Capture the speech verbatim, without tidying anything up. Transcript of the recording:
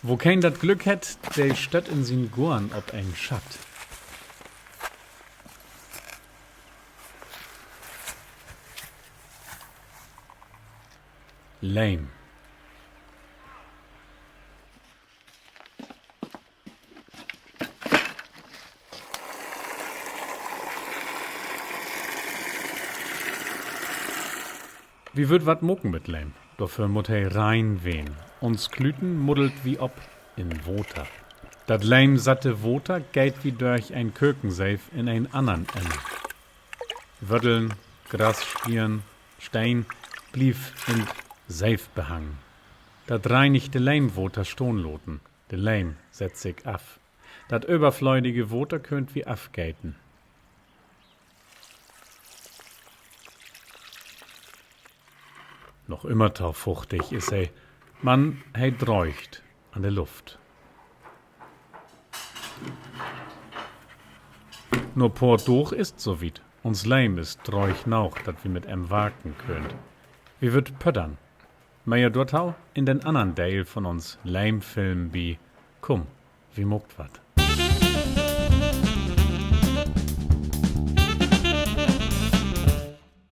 Wokeen dat Glück hett, de stött in sien Goorn op en Schatt. Leem. Wi wüllt wat maken mit Leem. Dorför mutt he rein ween. Uns Klüten muddelt wi op in Water. Dat leemsatte Water geiht wi dörch en Kökenseev in en annern Emmer. Wötteln, Grasspieren, Steen blievt in't Seev behangen. Dat reinigte Leemwater stahn laten. De Leem sett sik af. Dat överflödige Water köönt wi afgeten. Noch ümmer to fuchtig is he, man he dröögt an de Luft. Na poor Daag is 't so wiet. Uns Leem is dröög noog, dat wi mit em warken köönt. Wi wüllt pöttern. Mehr dorto in den annern Deel von uns Leemfilm bi Kumm, wi maakt wat.